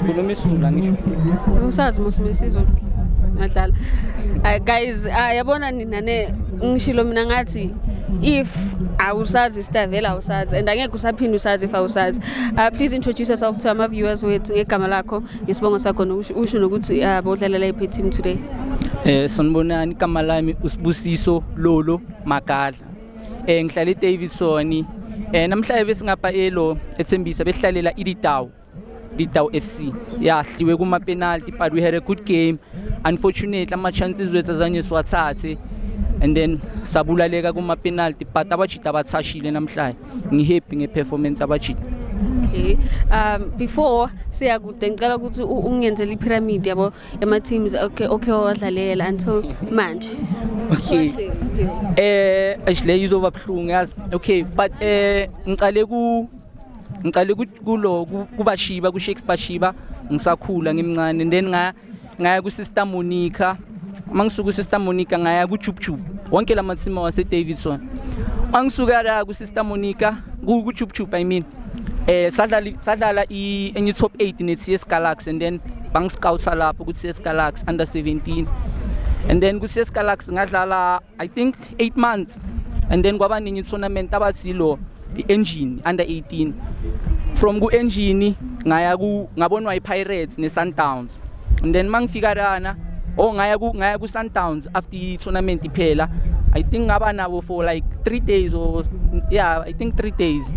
Sikhuluma isiZulu, angisho. Usazi mos isiZulu. Ngadlala. Ay guys, yabona nina ne ngishilo mina ngathi if awusazi star, vele awusazi and angeke usaphinde usazi if awusazi. Please introduce yourself to ama viewers wethu ngegama lakho, isibongo sakho, usho nokuthi bodlalela iphi team today. Sanibonani, igama lami uSibusiso Lolo Magadla. Ngihlala eDavidson. Namhlanje besingapha elo eThembisa, behlalela iDitaw. Ditaw FC. Yahliwe kuma penalty, but we had a good game. Unfortunately, ama chances wethu azange siwathathe and then sabulaleka kuma penalty, but abajita bathashile namhlanje. Ngihappy ngeperformance abajita. Okay. Before siya kude, ngicela ukuthi ungenzele ipyramid yabo ema teams okay wadlalela until manje. Okay. Eish, le izoba buhlungu, yazi. Okay, but ngicale kulo kubashiba, ku Shakespeare Bashiba, ngisakhula ngimncane, and then ngaya ku Sister Monica. Mangisuka ku Sister Monica ngaya ku Chup Chup. Wonke lama team wase Davidson. Mangisuka la ku Sister Monica, ku Chup Chup, I mean. Sadlala i enye top 8 ne TS Galaxy, and then bangiscouta lapho ku TS Galaxy under 17. And then ku TS Galaxy ngadlala, I think, 8 months. And then kwaba nenye tournament abathi lo i-Engine under 18. From ku Engine ngaya ku ngabonwa iPirates neSundowns. And then mangifika lana, oh, ngaya ku Sundowns after i tournament iphela. I think ngaba nabo for like 3 days or, yeah, I think 3 days.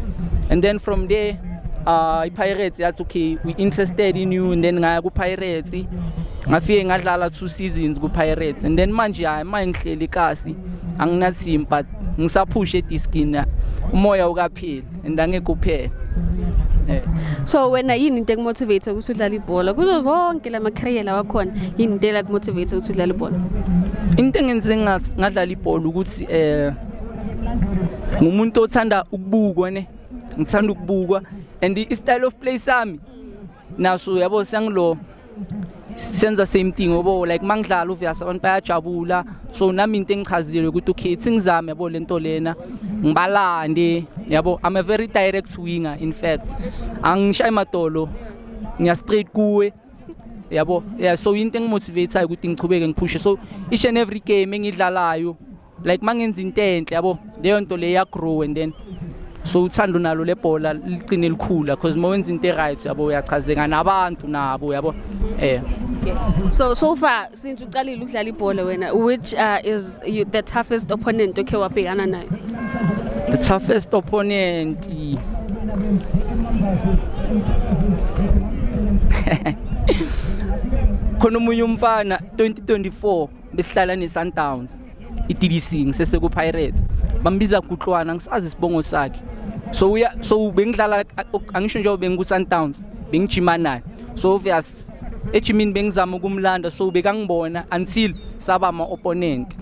And then from there iPirates yathi, "Okay, we interested in you," and then ngaya ku Pirates. Ngafike ngadlala 2 seasons ku Pirates, and then manje, hayi, manje ngihleli kasi, angina team, but ngisaphusha ediskini, umoya ukapheli and angeke uphele. So wena, yini into ekumotivate ukuthi udlale ibhola kuzo zonke lama career lawa khona? Yini into elakumotivate ukuthi udlale ibhola? Into engenze ngathi ngadlala ibhola ukuthi ngumuntu othanda ukubukwa ne, ngithanda ukubukwa, and i style of play sami naso, yabo, sengilo senza same thing, yabo, like mangidlala obvious abantu bayajabula. So nami into engichazile ukuthi okay, ithi ngizame, yabo, lento lena ngibalande, yabo. I'm a very direct winger. In fact, angishayi madolo, ngiya straight kuwe, yabo. Yeah, so into engimotivate ukuthi ngichubeke ngiphushe. So each and every game engidlalayo, like mangenza into enhle, yabo, leyo nto le ya grow, and then so uthando nalo lebhola ligcine likhula, because uma wenza into right, yabo, uyachazeka nabantu nabo, yabo. Okay, so so far since uqalile ukudlala ibhola wena, which is the toughest opponent okay wabhekana nayo? The toughest opponent, khona omunye umfana 2024 besihlala ne-Sundowns, i-DDC, ngisese ku-Pirates, bambiza Kutlwana, ngisazi isibongo sakhe. So uya so bengidlala, angisho, njengoba bengiku-Sundowns bengijima naye, so obvious ejimini bengizama ukumlanda, so bekangibona until saba ama-opponent,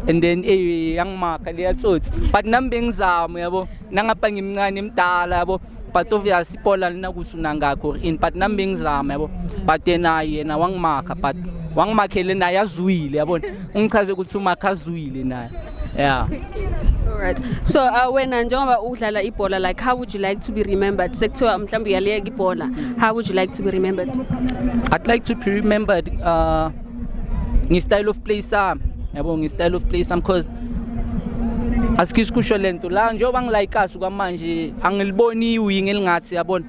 and then yangimaka leya tsotsi, but nami bengizama, yabo, nangapha ngimncane emdala, yabo, but obvious ibhola linakuthi unangakho or in, but nami bengizama, yabo, but yena wangimakha, but wangimakhele naye azwile, yabona, ungichaze ukuthi umakha azwile naye, yeah. Alright. So wena njengoba udlala ibhola, like how would you like to be remembered? Sekuthiwa mhlawumbe uyaliyeka ibhola. How would you like to be remembered? I'd like to be remembered nge-style of play sami, yabo, nge-style of play sami, because asikisi kusho lento la njengoba ngilayikasi kwamanje, angiliboni iwing elingathi, yabona,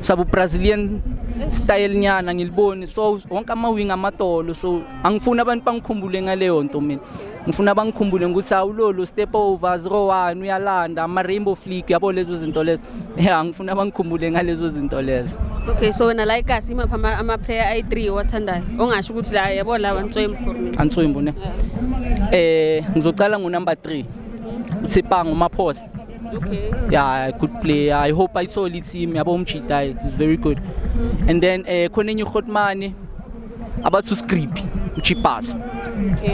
sabu Brazilian style nyana, ngiliboni. So wonke ama-wing amatolo, so angifuni abantu bangikhumbule ngaleyo nto. Mina ngifuna bangikhumbule ngokuthi awulolo step over 01 uyalanda ama rainbow flick, yabo, lezo zinto lezo. Yeah, ngifuna bangikhumbule ngalezo zinto lezo. Okay, so wena like us imaphi ama player ayi3 owathandayo? Ongasho ukuthi la, yabo, la wantswembu for me. Answembu ne. Ngizocala ngo number 3, uTsepang uMaphosa. Yeah, good player. I hope ayithole i-team, yabo, umjita is very good. And then khona enye uHotmani abathi uScript uChipas.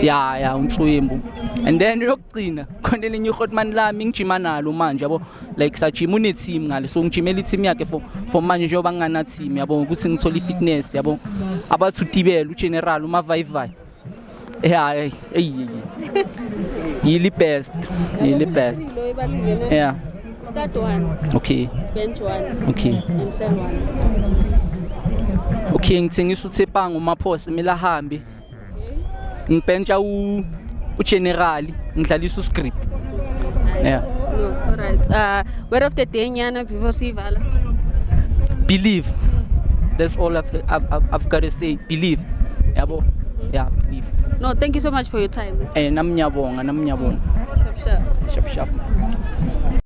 Yeah, uNtswembu. And then uyokugcina khona elinye uHotman lami ngijima nalo manje, yabo, like sajima, une team ngale, so ngijimela i-team yakhe for manje njengoba ngingana team, yabo, ukuthi ngithole i-fitness, yabo, abathi uTibela uGeneral uMavayivay. Yeah, hey, yili best, yili best. Lo ebalile ne? Yeah. Start one, Okay. bench one, Okay. and sell one. Okay, ngithengisa uThepang uMaphosa, kumele ahambe. Ngibhentsha uGeneral, ngidlalisa uscript, yeah. No, alright. Word of the day nyana before sivala. Believe. That's all I've got to say. Believe, yabo. Yeah, believe. No, thank you so much for your time. Nami ngiyabonga, nami ngiyabonga. Sharp sharp. Sharp sharp.